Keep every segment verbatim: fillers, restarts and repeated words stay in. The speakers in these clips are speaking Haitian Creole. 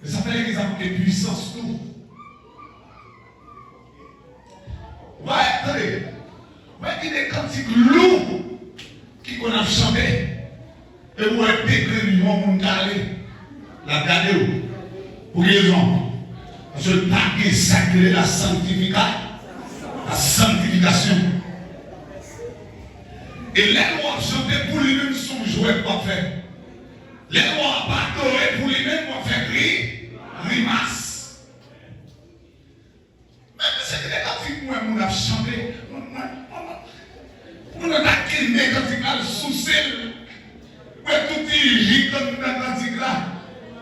E sa fè legliz la manke pwisans tou. Wè, tande. Wè, gen de kantik lou ki konn ap chante. E ou wè degre yon moun ka ale, l ap gade w. Pou ki rezon? Paske l pa gen sa k rele la sanktifika-, la sanktifikasyon. E lè l wè w ap chante, pou li menm se yon jwèt w ap fè. Lè w ap adore, pou li menm w ap fè gri-, grimas. Men, mesye, gen de kantik mwen moun ap chante, moun, moun, moun, moun nan ta kenbe kantik la, l souse l. Mwen tout ti jik anndan kantik la.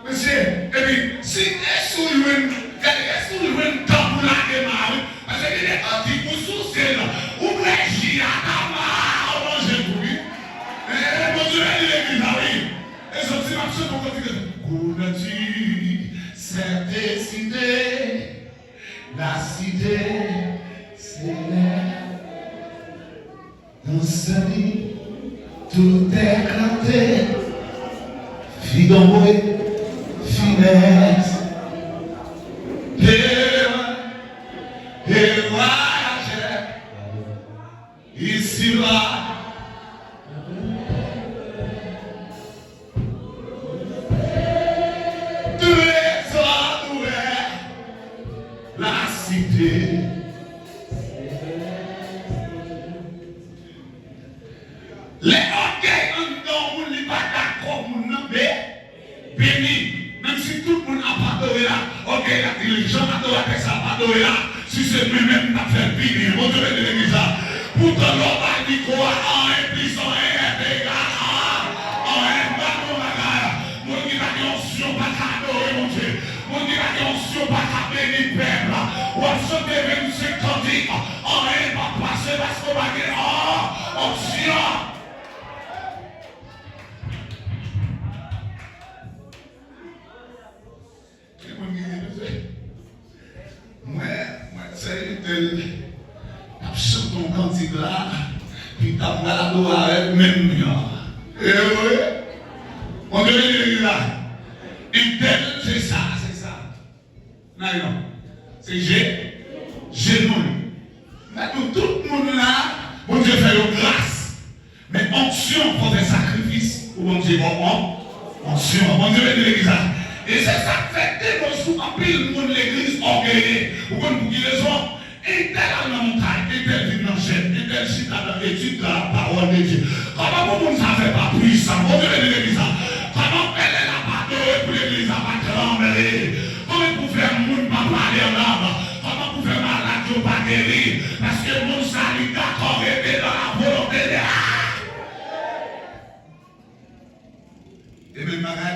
Mesye, epi, si, èske w jwenn, gade, èske w jwenn tan pou lage ma wi? Paske gen de kantik, ou souse l, ou bwè ji a, ta ma, ou manje tou, wi. E, Bondye beni legliz la, wi. E sòti m ap chante yon kantik. Koulè di Sentespri. La cité célèbre, dans sa vie, tout est éclaté. Fi d'ombre, finesse, et, et voyager ici-bas. Trésor ouvert, la cité. Lè ògèy anndan yon moun, li pa dakò moun nan be-, beni. Menm si tout moun ap adore la, ògèy la di l, jan adoratè sa ap adore la, si se mwen menm, m t ap fè l pi byen. Bondye beni legliz la. Poutan lè w bay mikwo a, anyen plis anyen, èv egal a anyen, m ba nou yon bagay. Moun ki pa gen onksyon pa ka adore Bondye. Moun ki pa gen onksyon pa ka beni pèp la. W ap chante vennsenk kantik, anyen p ap pase paske w pa gen on-, onksyon. Gen moun ki di, "Mesye, mwen, mwen, se entèl ap chante yon kantik la, pi ta m pral adore avè l menm jan." E vre? Mwen te vin legliz la. Entèl, se sa, se sa. Nan non. Se je-, jenou l. Mwen di w, tout moun la, Bondye fè yo gras. Men onksyon fò fè sakrifis pou Bondye ba w on-, onksyon. Bondye beni legliz la. E se sa k fè de nos jours anpil moun legliz ògeye. Ou konn pou ki rezon? Entèl al nan montay, entèl vin nan jèn, entèl chita nan etid de la parole de Dieu. Kòman pou moun sa fè pa pwisan? Bondye beni legliz la. Kòman fè lè l ap adore pou legliz la pa tranble? Kòman pou fè moun pa pale an lang? Kòman pou fè malad yo pa geri? Paske moun sa li dakò rete nan la volonte de la. E menm bagay.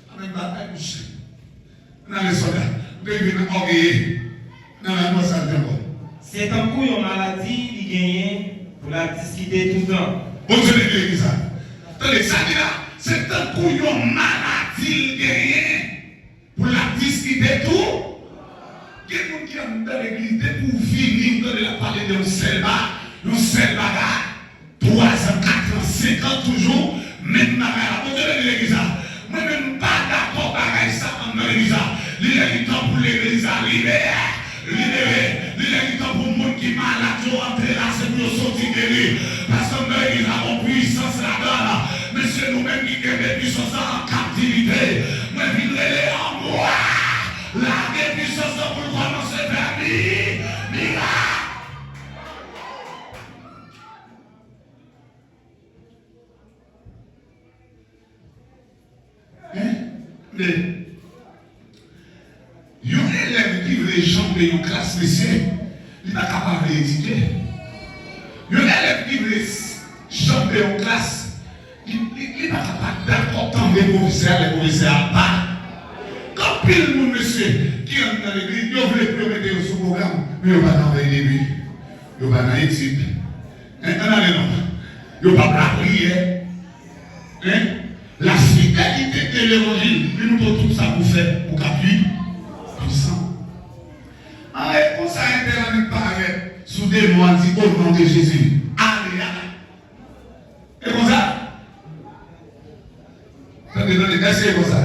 A menm bagay, monchè. Nan leson la, m te rive nan ògeye. Nan lanmò sa l te ankò. Se tankou yon maladi li genyen pou l ap diskite toutan. Bondye beni legliz la. Tande, sa di la, se tankou yon maladi l genyen pou l ap diskite tou. Gen moun ki anndan legliz, depi w vini, ou tande l ap pale de yon sèl ba-, yon sèl bagay. Twazan, katran, senkan, toujou menm bagay la. Bondye beni legliz la. Mwen menm, m pa dakò bagay sa anndan legliz la. Li lè li tan pou legliz la libere, libere. Li lè li tan pou moun ki malad yo antre la, se pou yo soti geri. Paske anndan legliz la, gon pwisans ladan l. Mesye, nou menm ki kenbe pwisans la an kaptivite, mwen vin rele anmwa. Lage pwisans la pou l kòmanse fè mi-, mirak. Hein? Men, yon elèv ki vle janbe yon klas, mesye, li pa ka pa vle etidye. Yon elèv ki vle s-, janbe yon klas, li, li, li pa ka pa dakò tande pwofesè a lè pwofesè a ap pale. Gen anpil moun, mesye, ki anndan legliz, yo vle pou yo mete yo sou pwogram, men yo pa nan vèy de nwi. Yo pa nan etid. Hein, ann ale non. Yo p ap lapriyè. Hein? La fidélité de l'évangile, li montre w tout sa pou fè pou w ka pi pwisan. An, e konsa entèl annik parèt sou demon an, di, "O non de Jezi, ale, ale." E konsa? Tande, tande, èske e konsa?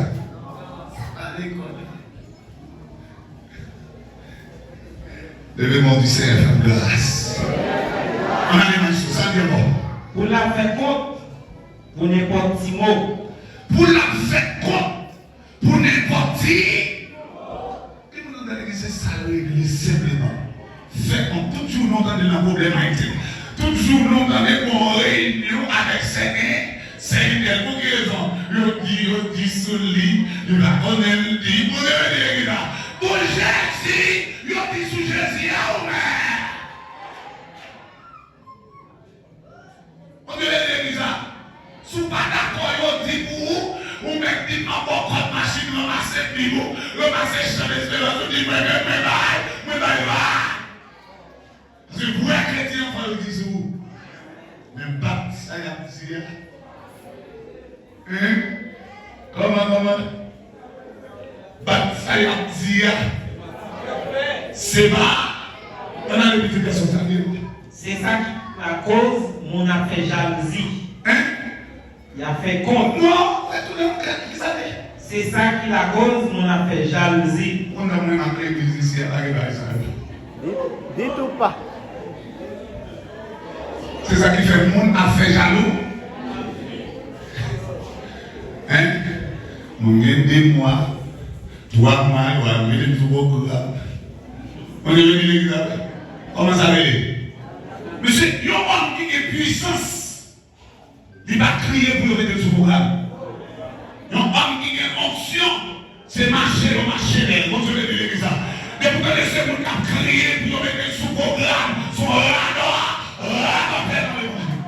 Lekòl. Leve men w, di, Senyè, fè m gras. Ann ale nan sou sa, di ankò. Pou l ap fè kont pou nenpòt ti mo. Pou l ap fè kont pou nenpòt ti. Gen moun anndan legliz, se sa l regle senpleman. Fè kont. Tout jounen w tande l nan pwoblèm ak entèl. Tout jounen w tande l gon reyinyon avèk sè, sè entèl. Pou ki rezon? Yo di, yo di sou li, li pa konnen l di. Bondye beni legliz la. Pou Jezi, yo di sou Jezi a, ou menm. Bondye beni legliz la. Si w pa dakò, yo di pou ou, ou mèt di m an bò kòd machin, ranmase bib ou, ranmase Chan Esperans, ou di, mwen menm, mwen bay, mwen bay la. Paske vrè kretyen an, fò yo di sou ou. Men bat sa y ap di a. Hein? Kòman, kòman? Bat sa y ap di a. Se pa. Ann ale pitit gason sa, di. Se sa ki lakoz moun ap fè jalouzi. Hein? Y ap fè kont. Non, retounen ankò, ki sa li? Se sa ki lakoz moun ap fè jalouzi. Moun nan mwen ak legliz isi a pa gen bagay sa yo. Di, di tou pa. Se sa ki fè moun ap fè jalou. Hein? Moun gen de mwa, twa mwa, yo al mete m sou pwogram. Moun gen legliz la. Kòman sa rele? Mesye, yon òm ki gen pwisans. Li pa kriye pou yo mete l sou pwogram. Yon òm ki gen onksyon, se mache yo mache lè l. Bondye beni legliz la. Depi w tande se moun k ap kriye pou yo mete l sou pwogram, se yon radò, radòtè nan levanjil.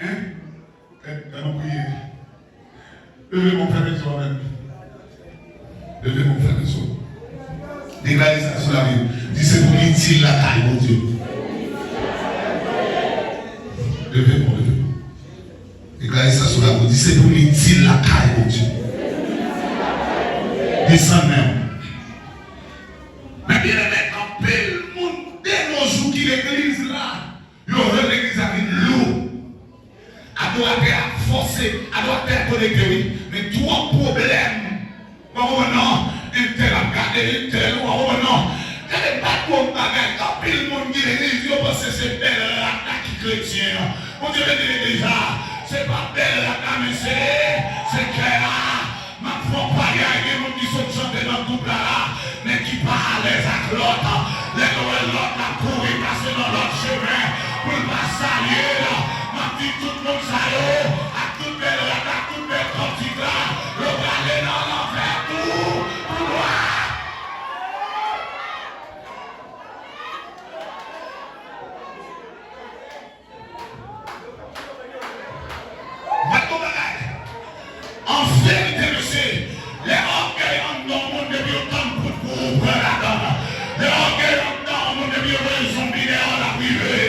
Hein? Fè, fè nou priye. Leve men w, fèmen zye w avè m. Leve men w, fèmen zye w. Deklare sa sou lavi w. Di, se pou m itil lakay Bondye. Leve men w, leve men w. Deklare sa sou lavi w. Di, se pou m itil lakay Bondye. Desann men w. Men byeneme, anpil moun de nos jours ki legliz la. Yo rann legliz la vin lou. Adoratè a fòse, adoratè a konekte, wi. Men twòp pwoblèm. Ou pa konprann non? Entèl ap gade entèl, ou pa konprann non? Gade, m pa di w yon bagay, anpil moun ki legliz, yo panse se bèl rad la ki kretyen an. Bondye beni legliz la. Se pa bèl rad la, men se, se kè a. M ap fè yon payay, gen moun ki sot chante nan gwoup la la, men ki pa alèz ak lòt. Lè yo wè lòt la kouri pase nan lòt chemen pou l pa salye l, m ap di tout moun sa yo, ak tout bèl rad, ak tout bèl kantik la, yo prale nan lanfè tou, tou dwat. Mwen di w bagay. An verite, mesye, lè ògèy anndan yon moun, depi yo tann poud pou ou pran ladan l. Lè ògèy anndan yon moun, depi yo voye zonbi dèyè w, l ap rive.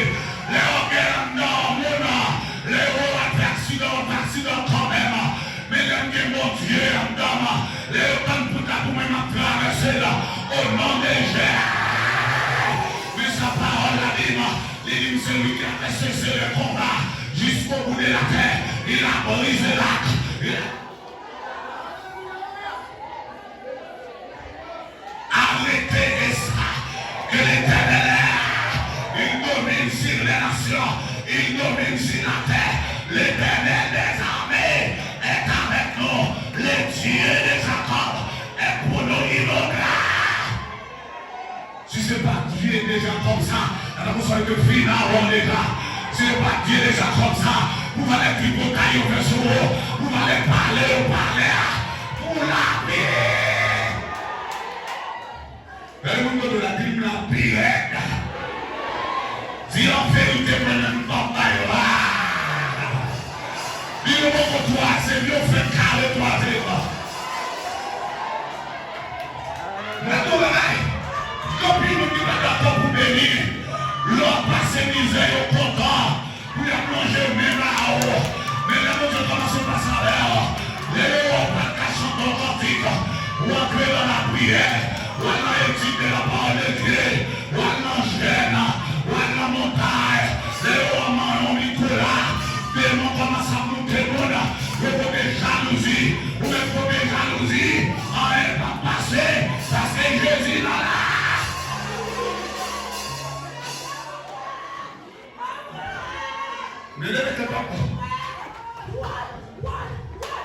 Lè ògèy anndan yon moun, lè yo wè w ap fè aksidan, w ap fè aksidan kanmenm. Men lè m gen Bondye anndan m, lè yo tann poud la pou mwen, m ap travèse l. O non de Jezi. Men sa pawòl la di m. Li di m, celui qui a fait cesser le combat jusqu'au bout de la terre, il a brisé l'arc. Il a... Arrêtez ça. Que l'Éternel est là. Il domine sur les nations. Il domine sur la terre. L'Éternel des armées est avec nous. Le Dieu de Jacob est pour nous. Il est là. Si se pa Dye de Jakòb sa, la ta konsa te fin avan deja. Si se pa Dye de Jakòb sa, pou valè tripotay yo fè sou ou, pou valè pale yo pale a, pou lavi. Lè moun kote la, di m la pi rèd. Di an verite, mwen menm m p ap bay la. Li yo poko twaze, yo fè kare twaze yo. Mwen di w bagay, gen anpil moun ki pa dakò pou beni. Lè w ap pase mizè, yo kontan pou y ap lonje men ba ou. Men lè Bondye kòmanse pase avè w, lè yo wè w pa ka chante yon kantik, w antre nan lapriyè, w al nan etid de la pawòl de Dye. W al nan jèn, w al nan montay, lè yo wè w manyen yon mikwo la, demon kòmanse ap moute moun, Yo pote jalouzi. Ou mèt pote jalouzi. Anyen p ap pase. Paske Jezi la la. Men leve tèt w.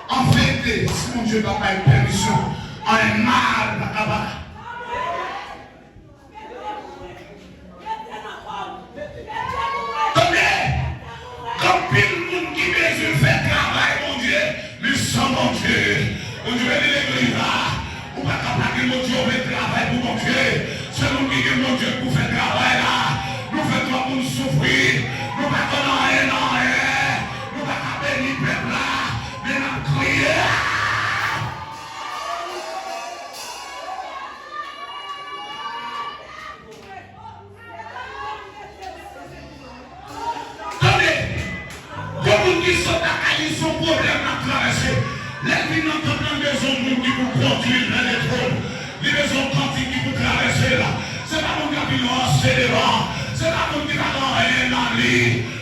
An verite, si Bondye pa bay pèmisyon, anyen mal pa ka pa. Tande! Gen anpil moun ki bezwen fè travay Bondye, men san Bondye. Bondye beni legliz la. Ou pa ka pa gen Bondye, ou vle travay pou Bondye. Se nou ki gen Bondye pou fè travay la. Nou fè twòp moun soufri. Nou pa konn anyen nan anyen. Nou pa ka beni pèp la. Men n ap kriye. Tande! Yon moun ki sot lakay li se yon pwoblèm l ap travèse. Lè l vin nan tanp lan, li bezwen yon moun ki pou kondui l nan letwon. Li bezwen yon kantik ki pou travèse l. Se pa moun k ap vin ranse devan. Se pa moun ki pa gen anyen nan li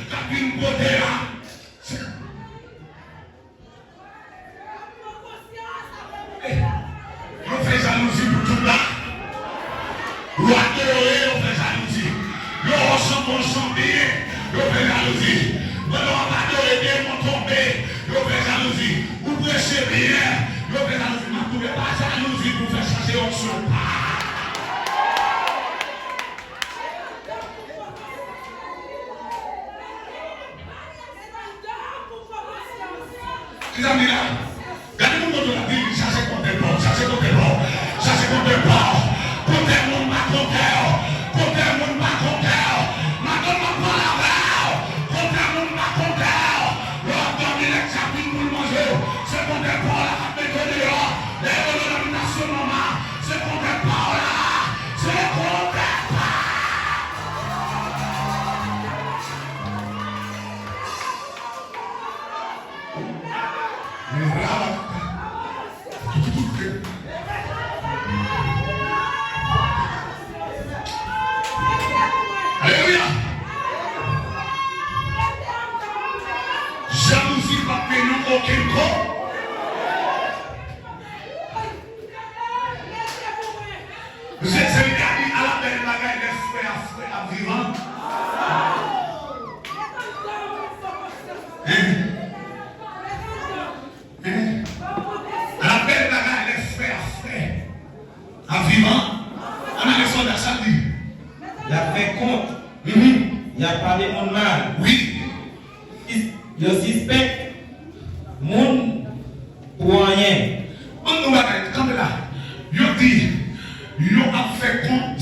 k ap vin pote a. Yo fè jalouzi pou tout la. Ou adore, yo fè jalouzi. Yo wè w chanpon chanpye, yo fè jalouzi. Pandan w ap adore, demon tonbe, yo fè jalouzi. Ou preche byen, yo fè jalouzi. M ap touve pa jalouzi pou fè chache onksyon pa. Kisa m di la? Gade moun kote w la, di, chache kontè pa w, chache kontè pa w, chache kontè pa w. Kontè moun pa kontè w, kontè moun pa kontè w. Madanm nan pale avè w, kontè moun pa kontè w. Lè w ap dòmi, lè tchak vin pou l manje w, se kontè pa w la k ap mete w deyò. Lè yo rele w nan mitasyon manman, se kontè pa w la, se kontè pa w. Alelouya! Jalouzi p ap mennen w okenn kote. Jezi te di, ala bèl bagay lè frè a frè ap vivan. Hein? Hein? Ala bèl bagay lè frè a frè ap vivan. Ann ale sòlda sa l di. Y ap fè kont. Mhm. Y ap pale moun mal. Wi. Yo sispèk moun pou anyen. Ban m yon bagay, kanpe la. Yo di, yo ap fè kont,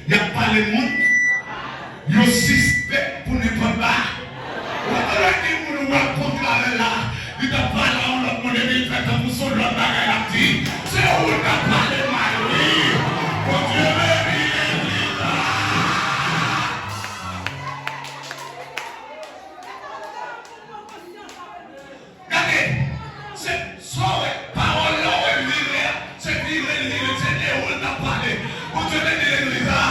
y ap pale moun, yo sispèk pou nenpòt bagay. Ou pa konn lè gen moun ou ap kontre avè l la, li t ap pale a yon lòt moun, epi l fè tankou se yon lòt bagay l ap di. Se ou l t ap pale mal, wi. Bondye beni legliz la. Gade, se sa w wè, pawòl la w wè l vire a, se vire l vire, se de ou l t ap pale. Bondye beni legliz la.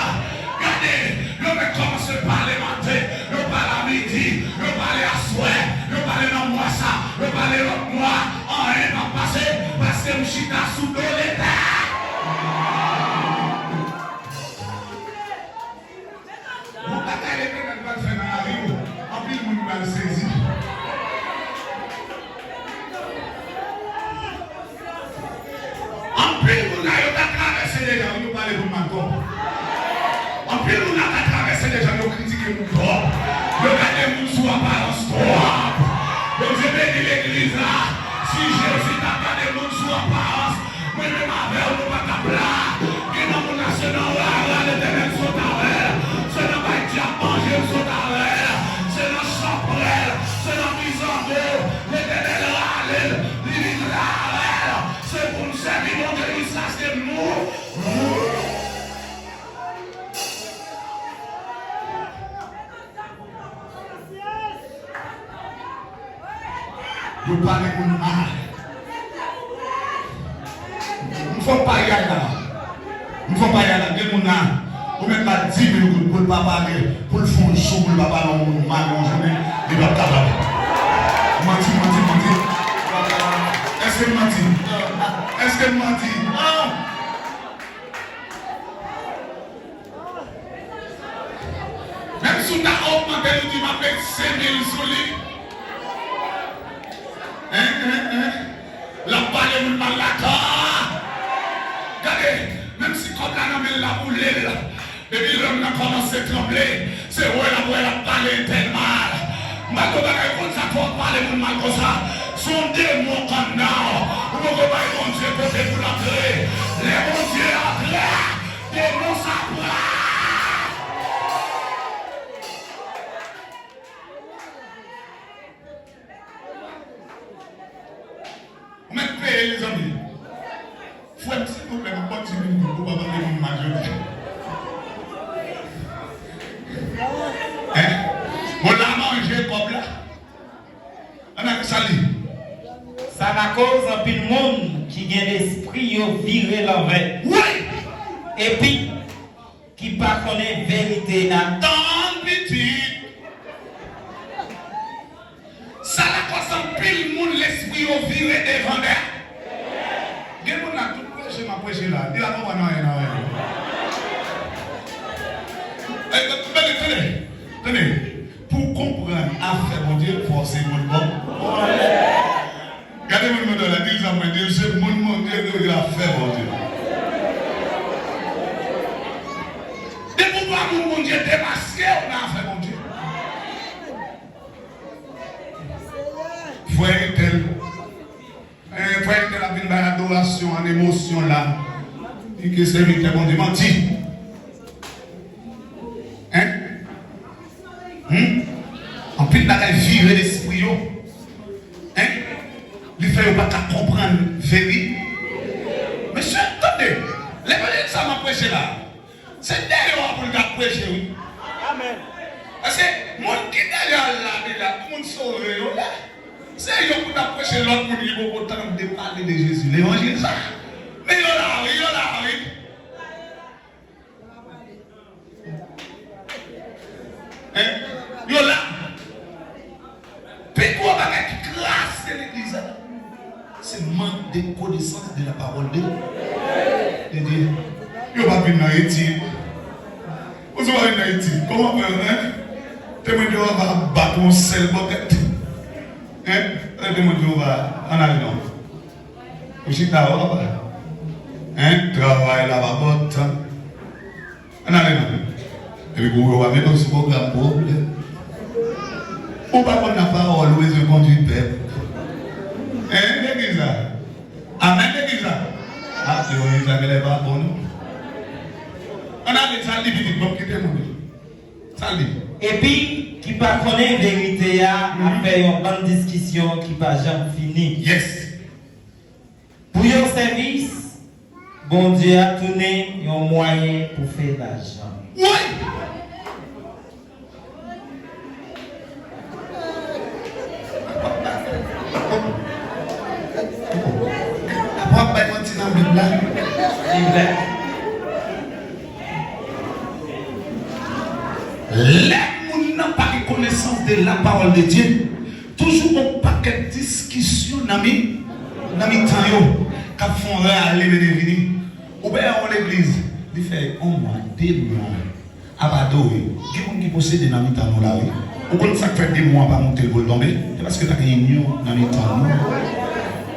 Gade, yo mèt kòmanse pale maten, yo pale a midi, yo pale aswè, yo pale nan mwa sa, yo pale lòt mwa. Anyen p ap pase, paske m chita sou do Leta. Yon bagay Letènèl pral fè nan lavi w, anpil moun pral sezi. Anpil moun la yo ta travèse deja, yo pale pou m ankò. Anpil moun la ta travèse deja, yo kritike moun twòp. Yo gade moun sou aparans twòp. Bondye beni legliz la. Si Jezi ta gade moun sou aparans, mwen menm avè w, nou pa t ap la. Gen nan moun la, se nan rara Letènèl sot avè l. Se nan bay dyab manje l sot avè l. Se nan chanpwèl, se nan mizango, Letènèl rale l, li vin la avè l. Se pou n sèvi Bondye jiskaske nou. Yo pale moun mal. M fòk pale a la. M fòk pale a la. Gen moun la, ou mèt ba l di mil goud pou l pa pale, pou l fè yon jou, pou l pa pale yon moun mal yon jounen, li p ap kapab. Manti, manti, manti. Èske m manti? Èske m manti? Menm si w ta ogmante l, ou di m ap met senk mil sou li. Hein, hein, hein? L ap pale moun mal la. Gade, menm si kòb la nan men l, l ap woule l. Depi lòm nan kòmanse tranble, se wè l ap wè l ap pale entèl mal. M pa t yon bagay konn sa fò w pale moun mal konsa. Se yon demon k anndan w. Ou poko bay Bondye kote pou l antre. Lè Bondye antre, demon sa pran. Ou mèt peye, mezanmi. Frè m, silvouplè, m ap ba w ti minit, ou pa pale moun mal jodi a. Hein? Bon, la manje kòb la. Ann al sa li. Sa lakoz anpil moun ki gen lespri yo vire lanvè. Wi! Epi ki pa konnen verite a. Tann pitit. Sa lakòz anpil moun lespri yo vire devan dèyè. Gen moun la, tout preche m ap preche la, li pa konprann anyen nan anyen. Eh, tande, tande, tande. Pou w konprann afè Bondye, fò w se moun bon. Gade moun mwen la, di l sa mwen, di l se moun Bondye, di l afè Bondye. Depi w pa moun Bondye, demaske w nan afè Bondye. Frè entèl, eh, frè entèl ap vin bay adorasyon an emosyon la. Li ke sèvitè Bondye manti. Hein? Hmm? Anpil bagay vire lespri yo. Hein? Li fè yo pa ka konprann veri-, Mesye, tande. Levanjil sa m ap preche la. Se dèyè w pou l t ap preche, wi. Amèn. Paske moun ki dèyè l la deja, pou moun sove yo la, se yo pou t ap preche lòt moun ki poko tande pale de Jezi. Levanjil sa. Men yo la, wi, yo la, wi. Hein? Yo la. Pi gwo bagay ki kraze legliz la, se mank de konesans de la parole de, de Dieu. Yo pa vin nan etid. Ou si w pa vin nan etid, kòman fè, hein? Temwen de Jewova ap bat yon sèl bòkèt. Hein? Temwen de Jewova, ann ale non. Ou chita, w ap, hein? Travay la pa bòt. Ann ale non. Epi pou yo pa mete w sou pwogram pwoblèm. Ou pa konn nan pawòl, ou bezwen kondui pèp. Hein, legliz la? Amèn, legliz la? Ah, yo, legliz la genlè pa bon, non. Ann ale, sa l di pitit, bon, kite moun yo. Sa l di? Epi, ki pa konnen verite a, ap fè yon bann diskisyon ki pa janm fini. Yes. Pou yon sèvis, Bondye a tounen yon mwayen pou fè lajan. Woy! Apa w ap bay manti nan Bib la? Lè moun nan pa gen konesans de la parole de Dieu, toujou gon pakèt diskisyon nan mi, nan mitan yo, k ap fè yon rale mennen vini. Ou wè yon legliz, li fè yon mwa, de mwa, ap adore. Gen moun ki posede nan mitan nou la, wi. Ou konn sa k fè demon an pa moute l pou l tonbe? Se paske pa gen inyon nan mitan nou.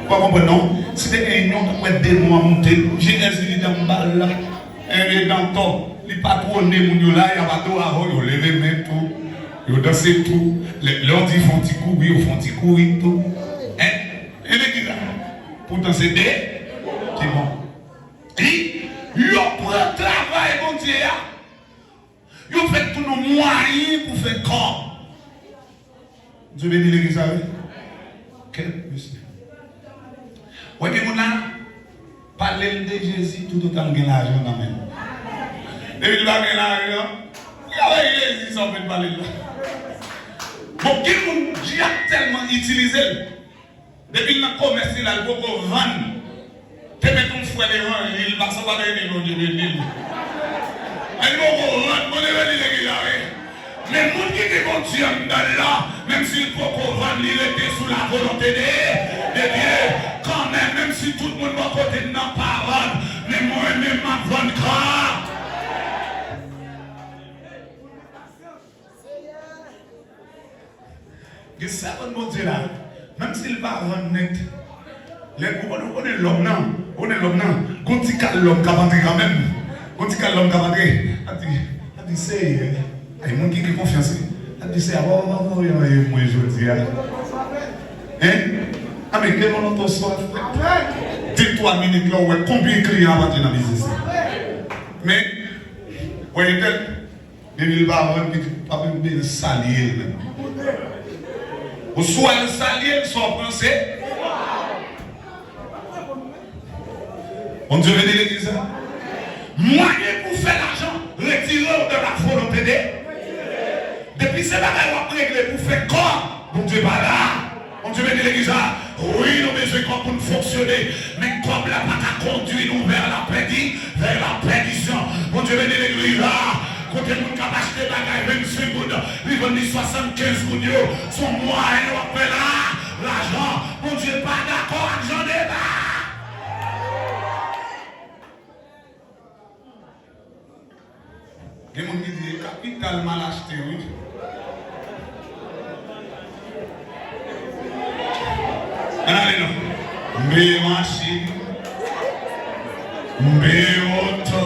Ou pa konprann, non? Si te gen inyon, ou t ap wè demon an moute. Jenèz li di anba l la. Enben, dantò, li patwone moun yo la, y ap adore avè w, yo leve men tou, yo danse tou. Lè, lè w di fè yon ti kouri, yo fè yon ti kouri tou. Hein? E legliz la? Poutan se de demon. Li, yo pran travay Bondye a, yo fè l tounen yon mwayen pou fè kòb. Dye beni legliz la, wi. Kèt mesye. Wè gen moun la, pale l de Jezi toutotan l gen lajan nan men l. Depi l pa gen lajan, li avèk Jezi sa w vin pale l la. Bon, gen moun, djab tèlman itilize l. Depi l nan komès li la, li poko vann. Te met yon frè levanjil, pastè pa ta ede Bondye beni l. Men li poko vann, Bondye beni legliz la, wi. Men moun ki gen Bondye anndan l la, menm si l poko vann, li rete sou la volonte de, de Dye, kanmenm. Si tout moun bò kote m nan pa vann, men mwen menm m ap vann kò. Gen sèvant Bondye la, menm si l pa vann nèt, lè ou konnen, ou konnen lòm nan, ou konnen lòm nan, gon ti kal lòm k ap antre kanmenm. Gon ti kal lòm k ap antre. L ap di, l ap di, Seyè, ay, moun ki gen konfyans, wi. L ap di, Seyè, pa, pa, pa, pa, pa, mwen jodi a. Hein? A, men gen moun oto swa fèt. De twa minit la, ou wè konbyen kliyan ap antre nan biznis la. Men, wè entèl, depi l pa vann, pitit, pa bezwen salye l menm. Ou swa l salye l, sa w panse? Bondye beni legliz la. Mwayen pou fè lajan, retire w de la volonté de. Depi se bagay w ap regle pou fè kòb, Bondye pa la. Bondye beni legliz la. Wi, nou bezwen kòb pou n fonksyone, men kòb la pa ka kondui nou vers la perdi, vers la perdition. Bondye beni legliz la. Kote moun k ap achte bagay vennsenk goud, li vann li swasannkenz goud yo, se yon mwayen w ap fè la, lajan. Bondye pa dakò ak jan deba. Gen moun ki di, e kapital mal achte, wi. Ann ale non. M peye machin. M peye moto.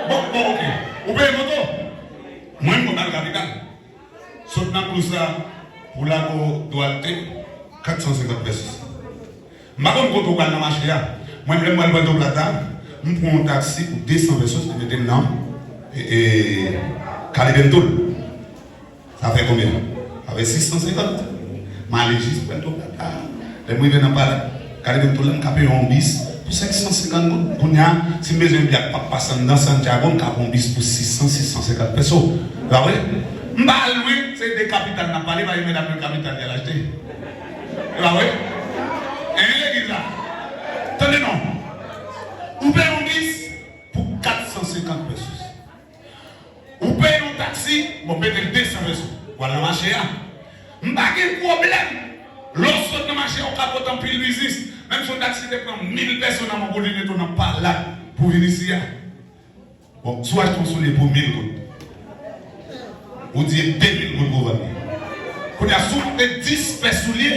Bon, bon, oke. Ou peye moto? Mwen, m konn al kapital. Sot nan Clous la pou Lago Duarte, kat san senkant pesos. M pa konn kote w pral nan mache a. Mwen, lè m pral Puerto Plata, m pran yon taksi pou de san pesos, li mete m nan, e, e, Calibentoul. Sa fè konbyen? Sa fè sis san senkant. M ale jis Puerto Plata. Lè m rive nan Pala-, Calibentoul la, m ka peye yon bis pou senk san senkant goud. Kounye a, si m bezwen byak p ap pase anndan Santiago, m ka pran yon bis pou sis san, sis san senkant peso. E pa vre? M pa al lwen, se de kapital n ap pale, pa gen medam nan kapital ki al achte. E pa vre? Hein, legliz la? Tande non. Ou peye yon bis pou kat san senkant pesos. Ou peye yon taksi, bon, mete l de san peso. W al nan mache a. M pa gen pwoblèm. Lè w sot nan mache a, ou ka pote anpil biznis. Menm si yon taksi te pran mil peso nan men w pou li mete w nan Pala pou vin isi a. Bon, si w achte yon soulye pou mil goud, ou di e de mil goud pou w vann li. Kounye a, si w te dis pè soulye,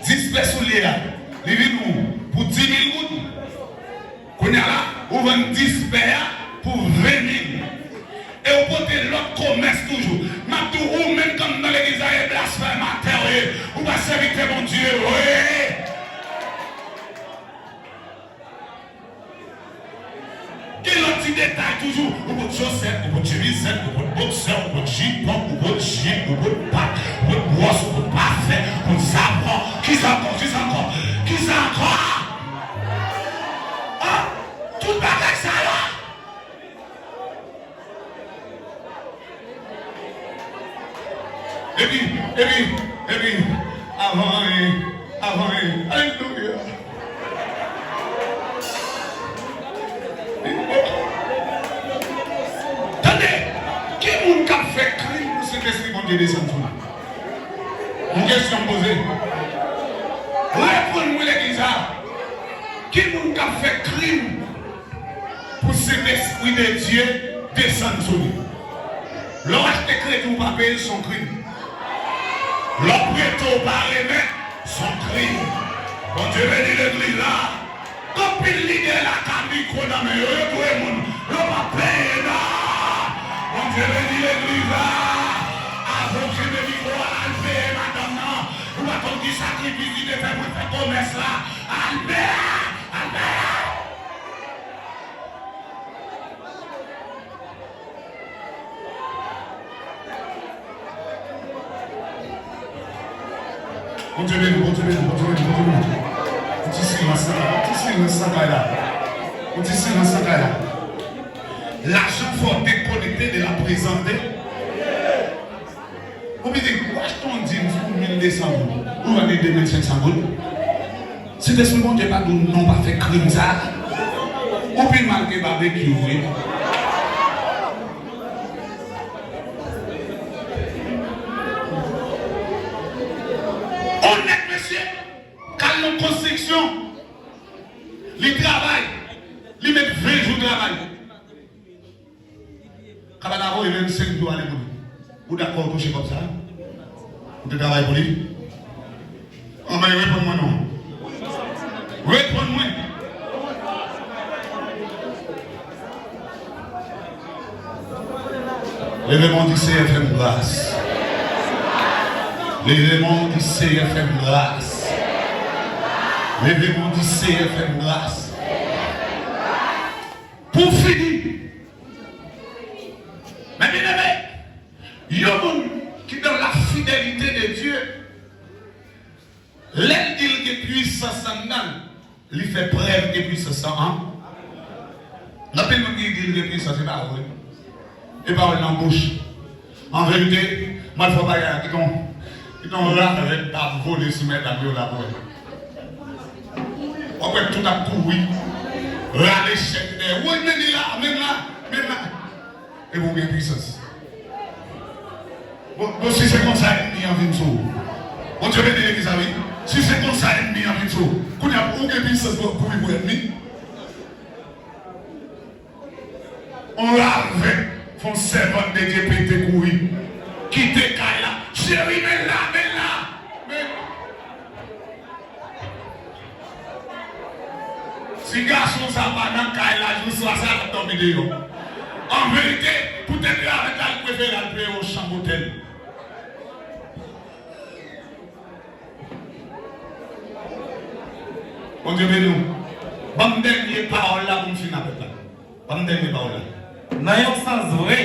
dis pè soulye a, li vin ou pou di mil goud. Kounye a la, ou vann dis pè a pou ven mil. E ou pote lòt komès toujou. M ap di w, ou menm k anndan legliz la, e blasfèmatè w ye. Ou pa sèvitè Bondye vre. Gen lòt ti detay toujou. Ou pot chosèt, ou pot chemizèt, ou pot boksè, ou pot jipon, ou pot jip, ou pot pak, ou pot bwòs, ou pot pafen, ou pot savon. Kisa ankò? Kisa ankò? Kisa ankò? An? Tout bagay sa yo. Epi, epi, epi, avan anyen, avan anyen, alelouya. Tande, ki moun k ap fè krim pou Sentespri Bondye desann sou li? Yon kesyon m poze. Reponn mwen, legliz la. Ki moun k ap fè krim pou Sentespri de Dye desann sou li? Lè w achte kredi ou pa peye l, se yon krim. Lè w prete ou pa remèt, se yon krim. Bondye beni legliz la. Gen anpil lidè la k a mikwo nan men yo, yo touye moun. Yo pa peye non. Bondye beni legliz la. Avan w kenbe mikwo a, al peye madanm nan. Ou pa konn ki sakrifis li te fè pou l fè komès la. Al peye! Al peye! Bondye beni, Bondye beni, Bondye beni, Bondye beni. Yon ti silans nan, yon ti silans nan kay la. Yon ti silans nan kay la. Lajan fò dekonekte de la prezans de. Ou piti, ou achte yon jeans pou mil de san goud, ou vann li de mil senk san goud. Sentespri Bondye pa di w non pa fè krim sa a. Ou pi mal ke babekyou vre. Onèt mesye, k al nan Konstriksyon. Li travay. Li met ven jou travay. Kaba ta voye vennsenk jou ale pou li. Ou dakò w touche kòb sa a? Ou te travay pou li? Anben, reponn mwen non. Reponn mwen. Leve men w, di, Seyè, fè m gras. Leve men w, di, Seyè, fè m gras. Leve men w, di, Seyè, fè m gras. Pou fini. Men byeneme, yon moun ki dans la fidélité de Dieu, lè l di l gen pwisans anndan l, li fè prèv de pwisans lan an. Gen anpil moun ki di l gen pwisans, se pa vre. E pawòl nan bouch. An verite, mwen fè bagay la, kite yon, kite yon ravèt ta vole sou medam yo la pou wè. W ap wè tout ap kouri. Rale chèk dèyè. Woy, men li la, men la, men la. Epi w gen pwisans. Bon, bon, si se konsa ènmi an vin sou ou. Bondye beni legliz la, wi. Si se konsa ènmi an vin sou ou. Kounye a, ou gen pwisans pou kouri pou ènmi. On ravèt fè on sèvant de Dye pete kouri. Kite kay la. Cheri, men la, men la. Men. Si gason sa pa nan kay la, jou swa sa, l ap dòmi deyò. An verite, poutèt ravèt la, l prefere al peye yon chanm otèl. Bondye beni w. Ban m dènye pawòl la pou m fin avèk la. Ban m dènye pawòl la. Nan yon sans vre,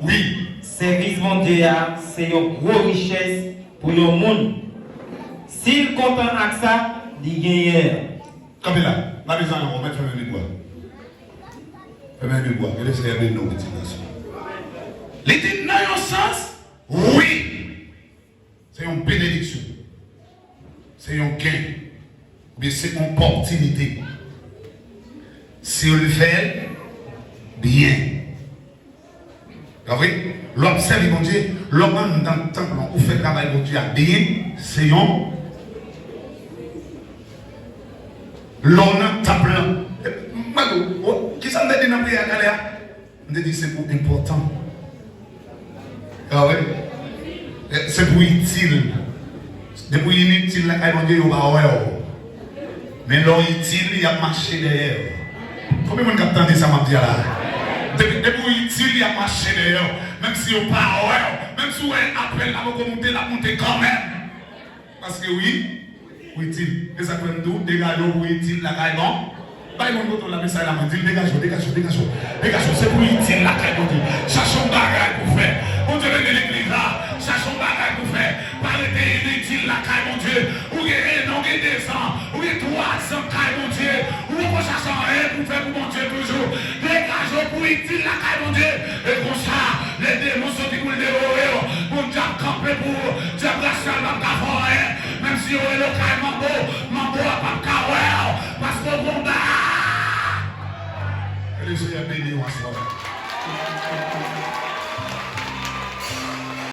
wi, sèvis Bondye a se yon gwo richès pou yon moun. Si l kontan ak sa, li genyen. Kanpe la, m pa bezwen anyen ankò, mèt fèmen bib ou a. Fèmen bib ou a, ke Lesenyè beni w, pitit gason. Li di nan yon sans, wi. Se yon benediksyon. Se yon gen. Oubyen se yon opòtinite. Si w fè l byen. Konprann? Lè w ap sèvi Bondye, lè w anndan tanp lan, ou fè travay Bondye a byen, se yon. Lè w nan tanp lan, mwen, kisa m te di nan priyè a talè a? M te di se pou enpòtan. A wi. E, se pou itil. Depi w initil lakay Bondye, yo pa wè w. Men lè w itil, y ap mache dèyè w. Konbyen moun k ap tande sa m ap di a la? Depi, depi w itil, y ap mache dèyè w. Menm si yo pa wè w, menm si w wè apèl la poko moute, l ap moute kanmenm. Paske wi, w itil. E sa k fè m di w, degaje w pou w itil lakay Bon-, bay moun kote w la mesaj la, mwen di l, degaje w, degaje w, degaje w. Degaje w, se pou w itil lakay Bondye. Chache yon bagay pou w fè. Bondye beni legliz la. Chache yon bagay pou w fè. Pa rete initil lakay Bondye. Ou gen en an, ou gen dezan, ou gen twazan kay Bondye. Ou poko chache anyen pou w fè pou Bondye toujou. Degaje w pou w itil lakay Bondye. E konsa, lè demon soti pou l devore w, Bondye ap kanpe pou ou. Dyab rasyal p ap ka fè w anyen. Menm si yo rele w kay manbo, manbo a p ap ka wè w, paske w gon ba. Ke Lesenyè beni w aswè.